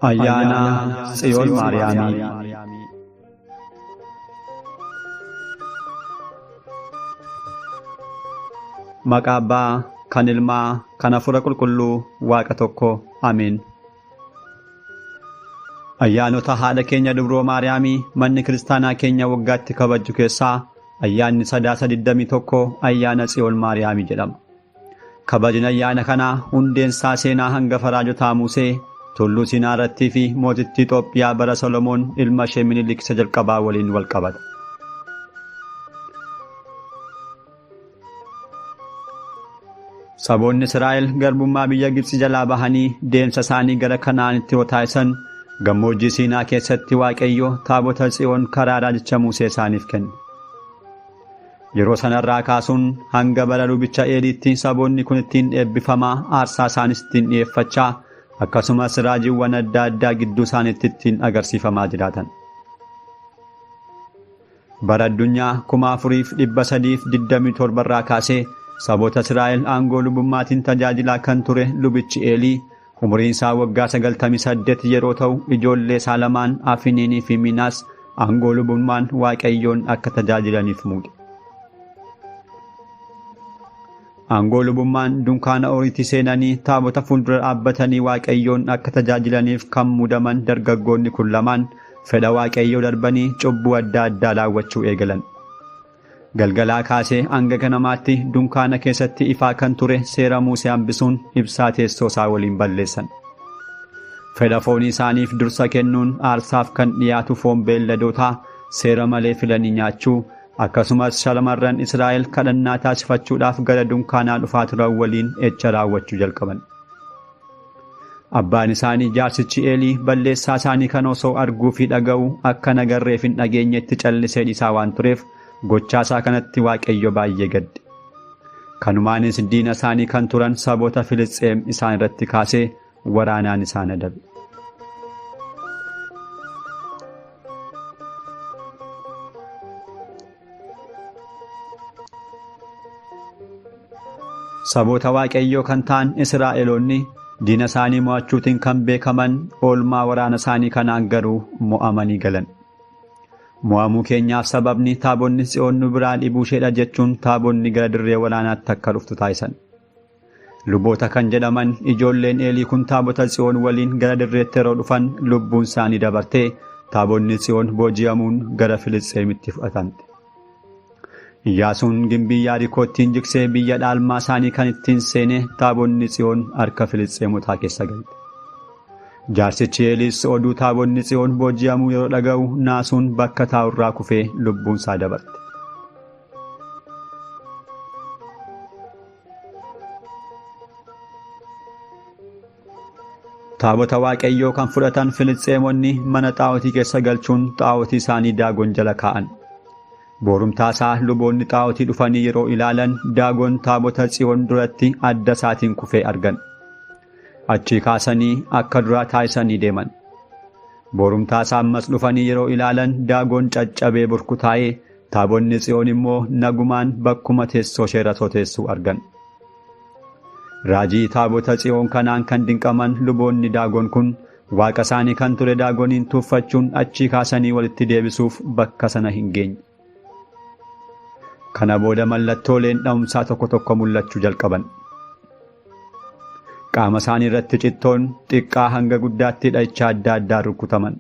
Ayyaana Tsiyoon Maariyaamii. Maqaa Abbaa kan Ilmaa kan Hafuura Qulqulluu Waaqa tokko Ameen. Ayyaanota haadha keenya Dubroo Maariyaamii manni kiristaanaa keenya waggaatti kabaju keessaa ayyaanni Sadaasa 21 ayyaana Tsiyoon Maariyaamii jedhama. Kabajni ayyaana kanaa hundeensaa seenaa hangafa raajotaa Musee Tulluu Siinaa irrattii fi mootittii Itoophiyaa bara Solomoon ilma ishee Minilik isa jalqabaa waliin wal qabata. Saboonni Israa'el garbummaa biyya Gibxi jalaa bahanii deemsa isaanii gara Kana'aanitti yoo taasisan gammoojjii Siinaa keessatti Waaqayyo taabota Tsiyoon karaa raajicha Musee isaaniif kenne. Yeroo sanarraa kaasuun hanga bara lubicha Eeliitti saboonni kun ittiin eebbifamaa aarsaa isaanis ittiin dhi'eeffachaa akkasumas raajiiwwan adda addaa gidduu isaaniitti ittiin agarsiifamaa jiraatan. Bara addunyaa 4327 irraa kaasee saboota Israa'el aangoo lubummaatiin tajaajilaa kan ture lubichi Eelii umuriin isaa waggaa 98 yeroo ta'u ijoollee isaa lamaan Afiniinii fi Miinaas aangoo lubummaan Waaqayyoon akka tajaajilaniif muude. Aangoo lubummaan dunkaana oriitii seenanii taabota fuuldura dhaabbatanii Waaqayyoon akka tajaajilaniif kan muudaman dargaggoonni kun lamaan fedha Waaqayyoo darbanii cubbuu adda addaa raawwachuu eegalan. Galgalaa kaasee hanga ganamaatti dunkaana keessatti ifaa kan ture seera Musee hambisuun ibsaa teessoo isaa waliin balleessan. Fedha foonii isaaniif dursa kennuun aarsaaf kan dhiyaatu foon beelladootaa seera malee filanii nyaachuu akkasumas shamarran Israa'el kadhannaa taasifachuudhaaf gara dunkaanaa dhufaa turan waliin echa raawwachuu jalqaban. Abbaan isaanii jaarsichi Eelii balleessaa isaanii kan osoo arguu fi dhaga'u akka nagarreef hin dhageenyetti callisee dhiisaa waan tureef gochaa isaa kanatti Waaqayyo baay'ee gadde. Kanumaanis diina isaanii kan turan saboota Filisxeem isaan irratti kaasee waraanaan isaan adabe. Saboota Waaqayyoo kan ta'an Israa'eloonni diina isaanii mo'achuutiin kan beekaman oolmaa waraana isaanii kanaan garuu mo'amanii galan. Mo'amuu keenyaaf sababni taabonni Tsiyoon nu biraa dhibuu isheedha jechuun taabonni gara dirree waraanaatti akka dhuftu taasisan. Luboota kan jedhaman ijoolleen Eelii kun taabota Tsiyoon waliin gara dirreetti yeroo dhufan lubbuun isaanii dabartee taabonni Tsiyoon booji'amuun gara Filisxeemitti fudhatamte. Iyyaasuun gimbii Yaarikoottiin jigsee biyya dhaalmaa isaanii kan ittiin seene taabonni Tsiyoon harka Filisxeemotaa keessa galte. Jaarsichi Eeliis oduu taabonni Tsiyoon booji'amuu yeroo dhaga'u naasuun bakka taa'urraa kufee lubbuun isaa dabarte. Taabota Waaqayyoo kan fudhatan Filisxeemonni mana xaa'otii keessa galchuun xaa'otii isaanii Daagon jala kaa'an. Boorumtaa isaa luboonni xaa'otii dhufanii yeroo ilaalan Daagon taabota Tsiyoon duratti adda isaatiin kufee argan. Achii kaasanii akka duraa taasisanii deeman. Boorumtaa isaa ammas dhufanii yeroo ilaalan Daagon caccabee burkutaa'ee taabonni Tsiyoon immoo nagumaan bakkuma teessoo ishee irra teessuu argan. Raajii taabota Tsiyoon kanaan kan dinqaman luboonni Daagon kun waaqa isaanii kan ture Daagoniin tuuffachuun achii kaasanii walitti deebisuuf bakka sana hin geenye. Kana booda mallattooleen dha'umsaa tokko tokko mul'achuu jalqaban. Qaama isaanii irratti cittoon xiqqaa hanga guddaatti dha'icha adda addaa rukutaman.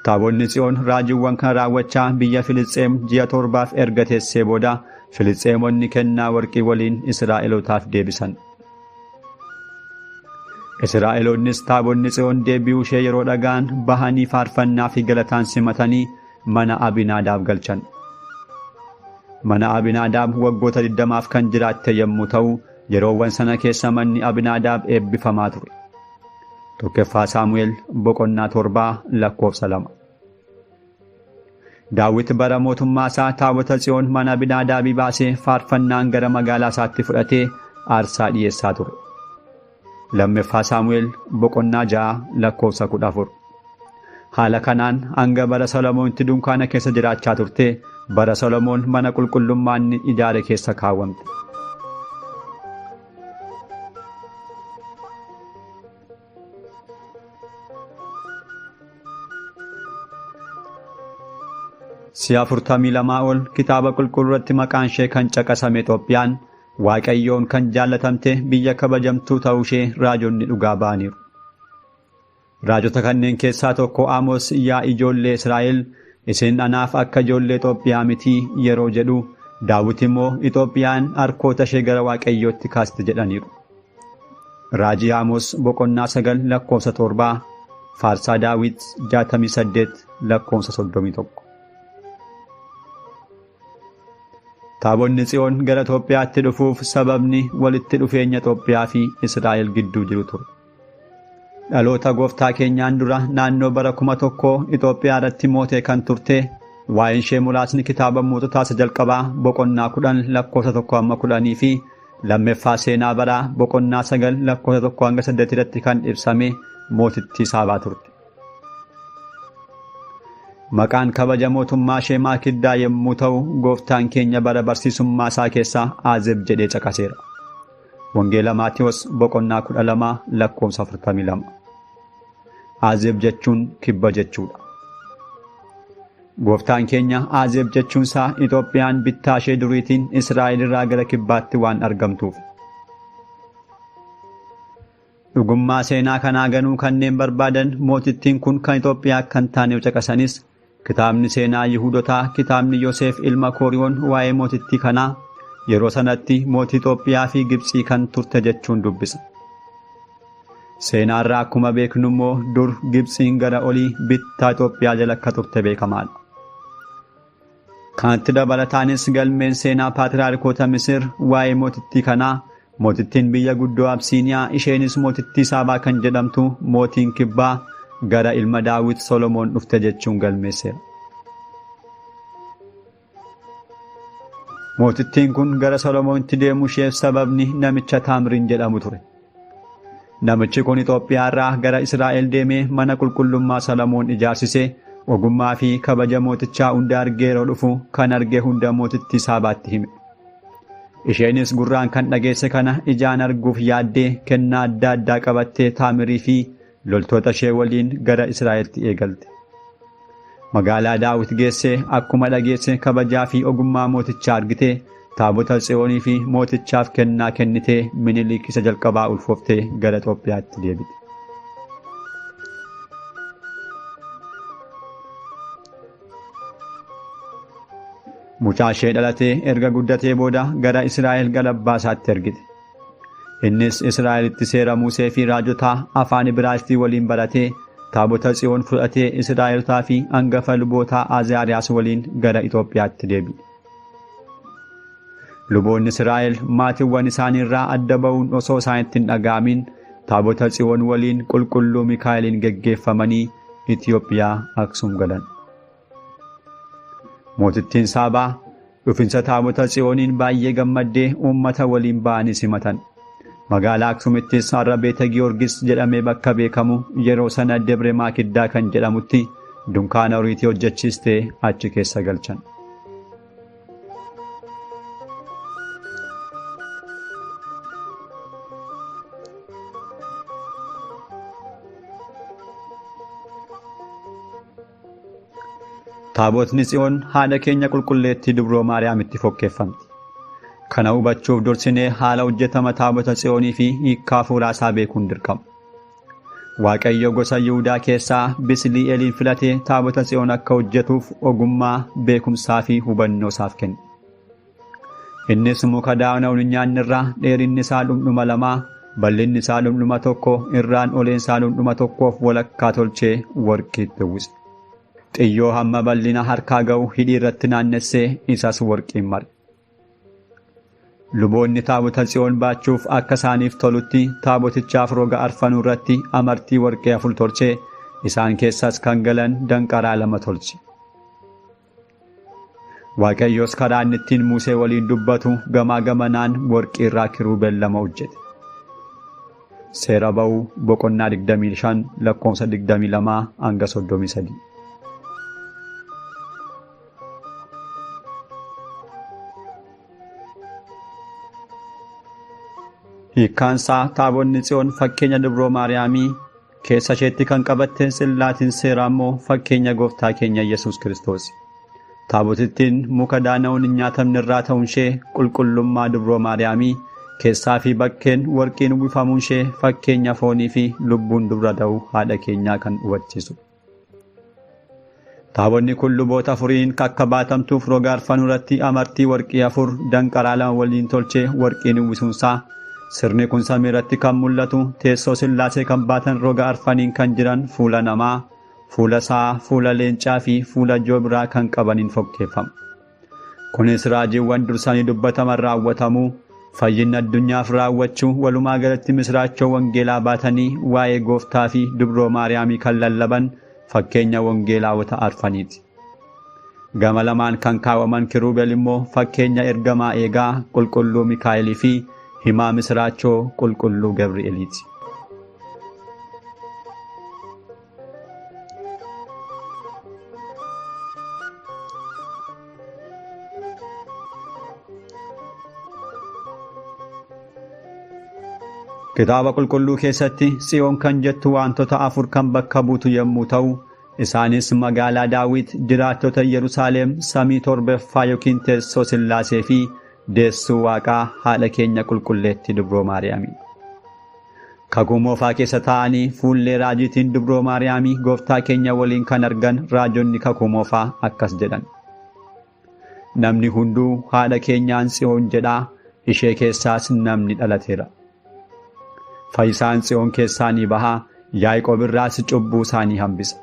Taabonni Tsiyoon raajiiwwan kana raawwachaa biyya Filisxeem ji'a 7f erga teessee booda Filisxeemonni kennaa warqii waliin Israa'elootaaf deebisan. Israa'eloonnis taabonni Tsiyoon deebi'uu ishee yeroo dhaga'an bahanii faarfannaa fi galataan simatanii mana Abinaadaab galchan. Mana Abinaadaab waggoota 20f kan jiraatte yommuu ta'u yeroowwan sana keessa manni Abinaadaab eebbifamaa ture. Tokkoffaa Saamu'eel boqonnaa 7 lakkoofsa 2. Daawit bara mootummaa isaa taabota Tsiyoon mana Abinaadaabii baasee faarfannaan gara magaalaa isaatti fudhatee aarsaa dhiyeessaa ture. Lammaffaa Saamu'eel boqonnaa 6 lakkoofsa 14. Haala kanaan hanga bara Solomoonitti dunkaana keessa jiraachaa turte, bara Solomoon mana qulqullummaa inni ijaare keessa kaawwamte. Si'a 42 ol kitaaba qulqulluu irratti maqaan ishee kan caqasame Itoophiyaan Waaqayyoon kan jaallatamte biyya kabajamtuu ta'uu ishee raajonni dhugaa ba'aniiru. Raajota kanneen keessaa tokko Amoos, yaa ijoollee Israa'el, isin anaaf akka ijoollee Itoophiyaa mitii yeroo jedhu, Daawit immoo Itoophiyaan harkoota ishee gara Waaqayyootti kaaste jedhaniiru. Raajii Amoos boqonnaa 9 lakkoofsa 7, Faarsaa Daawit 68 lakkoofsa 31. Taabonni Tsiyoon gara Itoophiyaatti dhufuuf sababni walitti dhufeenya Itoophiyaa fi Israa'el gidduu jiru ture. Dhaloota gooftaa keenyaan dura naannoo bara 1000 Itoophiyaa irratti mootee kan turte, waa'een ishee muraasni kitaaba moototaa isa jalqabaa boqonnaa 10 lakkoofsa 1 hamma 10 fi lammaffaa seenaa baraa boqonnaa 9 lakkoofsa 1 hanga 8 irratti kan ibsame mootittii Saabaa turte. Maqaan kabaja mootummaa ishee Maakiddaa yommuu ta'u, gooftaan keenya bara barsiisummaa isaa keessa Aazeb jedhee caqaseera. Wangeela Maatewos boqonnaa 12 lakkoofsa 42. Aazeb jechuun kibba jechuudha. Gooftaan keenya Aazeb jechuun isaa Itoophiyaan bittaa ishee duriitiin Israa'el irraa gara kibbaatti waan argamtuuf. Dhugummaa seenaa kanaa ganuu kanneen barbaadan mootittiin kun kan Itoophiyaa akka hin taane caqasanis, kitaabni seenaa Yihuudotaa kitaabni Yoseef ilma Kooriyoon waa'ee mootittii kanaa yeroo sanatti mootii Itoophiyaa fi Gibxii kan turte jechuun dubbisa. Seenaarraa akkuma beeknu immoo dur Gibxiin gara olii bittaa Itoophiyaa jala akka turte beekamaadha. Kanatti dabalataanis galmeen seenaa paatriyaarkoota Misir waa'ee mootittii kanaa mootittiin biyya guddoo Absiiniyaa isheenis mootittii Saabaa kan jedhamtu mootiin kibbaa gara ilma Daawit Solomoon dhufte jechuun galmeesseera. Mootittiin kun gara Solomoonitti deemuu isheef sababni namicha Taamriin jedhamu ture. Namichi kun Itoophiyaa irraa gara Israa'el deemee mana qulqullummaa Solomoon ijaarsisee ogummaa fi kabaja mootichaa hunda argee yeroo dhufu kan arge hunda mootittii Saabaatti hime. Isheenis gurraan kan dhageesse kana ijaan arguuf yaaddee kennaa adda addaa qabattee Taamirii fi loltoota ishee waliin gara Israa'eltti eegalte. Magaalaa Daawit geessee akkuma dhageesse kabajaa fi ogummaa mootichaa argitee taabota Tsiyoonii fi mootichaaf kennaa kennitee Minilik isa jalqabaa ulfooftee gara Itoophiyaatti deebite. Mucaa ishee dhalatee erga guddatee booda gara Israa'el gara abbaa isaatti ergite. Innis Israa'elitti seera Musee fi raajotaa afaan Ibraayisxii waliin baratee taabota Tsiyoon fudhatee Israa'elotaa fi angafa lubootaa Azaariyaas waliin gara Itoophiyaatti deebi'e. Luboonni Israa'el maatiiwwan isaanii irraa adda ba'uun osoo isaanitti hin dhaga'amin taabota Tsiyoon waliin qulqulluu Mikaa'eliin geggeeffamanii Itoophiyaa Aksum galan. Mootittiin Saabaa dhufinsa taabota Tsiyooniin baay'ee gammaddee uummata waliin ba'anii simatan. Magaalaa Aksumittis har'a Beeta Giyoorgis jedhamee bakka beekamu yeroo sana Debre Maakiddaa kan jedhamutti dunkaana horiitii hojjechiistee achi keessa galchan. Taabotni Tsiyoon haadha keenya qulqulleettii Dubroo Maariyaamitti fokkeeffamti. Kana hubachuuf dursinee haala hojjetama taabota Tsiyoonii fi hiikkaa hafuuraa isaa beekuun dirqama. Waaqayyo gosa Yihudaa keessaa Bisilii'eeliin filatee taabota Tsiyoon akka hojjetuuf ogummaa, beekumsaa fi hubannoo isaaf kenne. Innis muka daawna hin nyaanne irraa dheerinni isaa dhundhuma 2, bal'inni isaa dhundhuma 1, irraan oleen isaa dhundhuma tokkoof walakkaa tolchee warqiitti uwwise. Xiyyoo hamma bal'ina harkaa ga'u hidhii irratti naannessee isas warqiin mare. Luboonni taabota Tsiyoon baachuuf akka isaaniif tolutti taabotichaaf roga arfanuu irratti amartii warqee 4 tolchee isaan keessas kan galan danqaraa 2 tolche. Waaqayyos karaa inni ittiin Musee waliin dubbatu gamaa gamanaan warqii irraa kiruubel 2 hojjete. Seera Ba'uu boqonnaa 25 lakkoofsa 22 hanga 33. Hiikkaansaa taabonni Tsiyoon fakkeenya Dubroo Maariyaamii keessa isheetti kan qabatte tsillaatiin seeraa immoo fakkeenya gooftaa keenya Yesuus Kiristoos. Taabotittiin muka daana'uun hin nyaatamne irraa ta'uun ishee qulqullummaa Dubroo Maariyaamii keessaa fi bakkeen warqiin uwwifamuun ishee fakkeenya foonii fi lubbuun dubra ta'uu haadha keenyaa kan hubachiisu. Taabonni kun luboota afuriin akka baatamtuuf roga arfan irratti amartii warqii afur danqaraa lama waliin tolchee warqiin uwwisuunsaa sirni kun samii irratti kan mul'atu teessoo sillaasee kan baatan roga arfaniin kan jiran fuula namaa, fuula sa'aa, fuula leencaa fi fuula joobiraa kan qabaniin fokkeeffama. Kunis raajiiwwan dursanii dubbataman raawwatamuu, fayyina addunyaaf raawwachuu, walumaa galatti misiraachoo wangeelaa baatanii waa'ee gooftaa fi dubroo Maariyaamii kan lallaban fakkeenya wangeelaawota arfaniiti. Gama lamaan kan kaawwaman kiruubel immoo fakkeenya ergamaa eegaa qulqulluu Mikaa'elii fi himaa misiraachoo qulqulluu Gabri'eeliiti. Kitaaba qulqulluu keessatti Tsiyoon kan jettu wantoota afur kan bakka buutu yommuu ta'u, isaanis magaalaa Daawit, jiraattota Yerusaalem, samii torbaffaa yookiin teessoo Sillaasee fi deessuu Waaqaa haadha keenya qulqulleettii Dubroo Maariyaamii. Kakuu moofaa keessa taa'anii fuullee raajiitiin Dubroo Maariyaamii gooftaa keenya waliin kan argan raajonni kakuu moofaa akkas jedhan. Namni hunduu haadha keenyaan Tsiyoon jedhaa, ishee keessaas namni dhalateera. Fayyisaan Tsiyoon keessaa ni baha, Yaaqoob irraas cubbuu isaanii hambisa.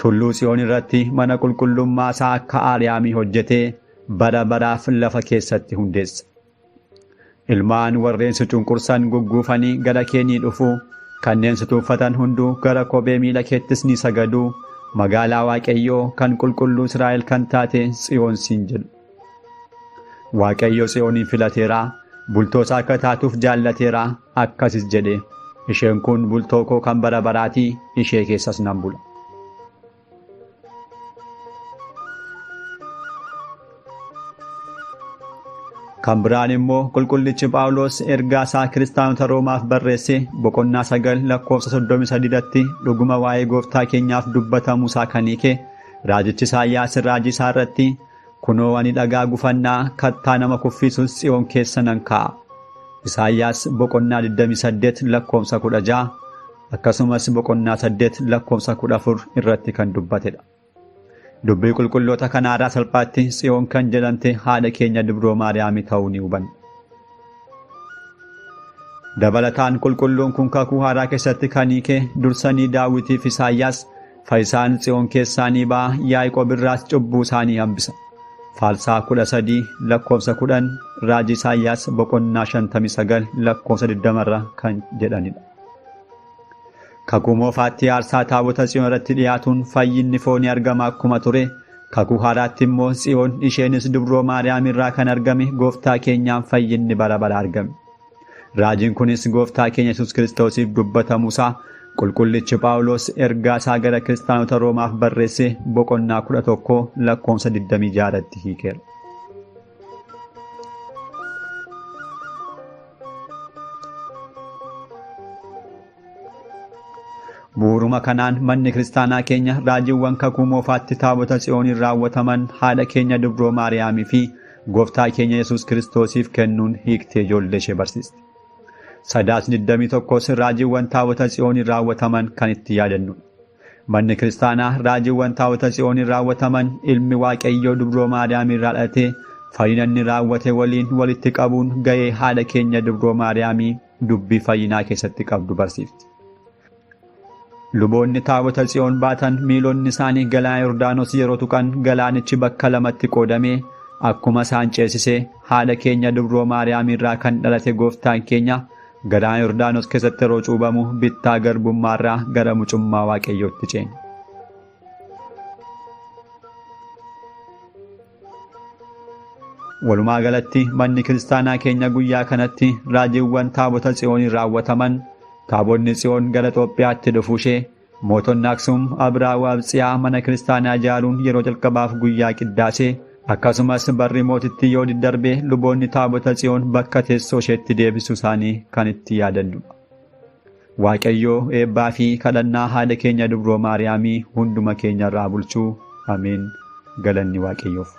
Tulluu Tsiyoon irratti mana qulqullummaa isaa akka Aariyaamii hojjetee bara baraaf lafa keessatti hundeessa. Ilmaan warreen si cunqursan gugguufanii gara kee ni dhufu, kanneen si tuuffatan hunduu gara kophee miila keettis ni sagadu. Magaalaa Waaqayyoo kan qulqulluu Israa'el kan taate Tsiyoon siin jedhu. Waaqayyo Tsiyooniin filateera, bultoo isaa akka taatuuf jaallateera, akkasis jedhe. Isheen kun bultoo koo kan bara baraatii, ishee keessas nan bula. Kan biraan immoo qulqullichi Phaawulos ergaa isaa kiristaanota Roomaaf barreesse boqonnaa 9 lakkoofsa 33 irratti dhuguma waa'ee gooftaa keenyaaf dubbatamuu isaa kan hiike raajichi Isaayyaas raajii isaa irratti kunoo ani dhagaa gufannaa kattaa nama kuffisus Tsiyoon keessa nan kaa'a. Isaayyaas boqonnaa 28 lakkoofsa 16 akkasumas boqonnaa 8 lakkoofsa 14 irratti kan dubbatedha. Dubbii qulqulloota kanaarraa salphaatti Tsiyoon kan jedhamte haadha keenya Dubroo Maariyaamii ta'uu ni hubanna. Dabalataan qulqulluun kun kakuu haaraa keessatti kan hiike dursanii Daawitii fi Isaayyaas fayyisaan Tsiyoon keessaa ni ba'a, Yaaqoob irraas cubbuu isaanii hambisa. Faarsaa 13 lakkoofsa 10 Raajii Isaayyaas boqonnaa 59 lakkoofsa 20 irra kan jedhanidha. Kakuu moofaatti aarsaa taabota Tsiyoon irratti dhiyaatuun fayyinni foonii argama akkuma ture, kakuu haaraatti immoo Tsiyoon isheenis Dubroo Maariyaam irraa kan argame gooftaa keenyaan fayyinni bara bara argame. Raajiin kunis gooftaa keenya Yesuus Kiristoosiif dubbatamuusaa qulqullichi Phaawulos ergaa isaa gara kiristaanota Roomaaf barreesse boqonnaa 11 lakkoofsa 26 irratti hiikeera. Bu'uuruma kanaan manni kiristaanaa keenya raajiiwwan kakuu moofaatti taabota Tsiyooniin raawwataman haadha keenya Dubroo Maariyaamii fi gooftaa keenya Yesuus Kiristoosiif kennuun hiiktee ijoollee ishee barsiisti. Sadaasni 21 raajiiwwan taabota Tsiyooniin raawwataman kan itti yaadannudha. Manni kiristaanaa raajiiwwan taabota Tsiyooniin raawwataman ilmi Waaqayyoo Dubroo Maariyaamii irraa dhalatee fayyina inni raawwate waliin walitti qabuun ga'ee haadha keenya Dubroo Maariyaamii dubbii fayyinaa keessatti qabdu barsiifti. Luboonni taabota Tsiyoon baatan miilonni isaanii galaana Yordaanos yeroo tuqan galaanichi bakka lamatti qoodamee akkuma isaan ceesise haadha keenya Dubroo Maariyaam irraa kan dhalate gooftaan keenya galaana Yordaanos keessatti yeroo cuubamu bittaa garbummaarraa gara mucummaa Waaqayyootti ceene. Walumaa galatti manni kiristaanaa keenya guyyaa kanatti raajiiwwan taabota Tsiyooniin raawwataman, taabonni Tsiyoon gara Itoophiyaatti dhufuushee, mootonni Aksum Abrahaa Atsiyaa mana kiristaanaa ijaaruun yeroo jalqabaaf guyyaa qiddaasee, akkasumas barri mootittii yoo darbee luboonni taabota Tsiyoon bakka teessoo isheetti deebisuu isaanii kan itti yaadannudha. Waaqayyoo eebbaa fi kadhannaa haadha keenya dubroo Maariyaamii hunduma keenya irraa bulchuu. Ameen. Galanni Waaqayyoof.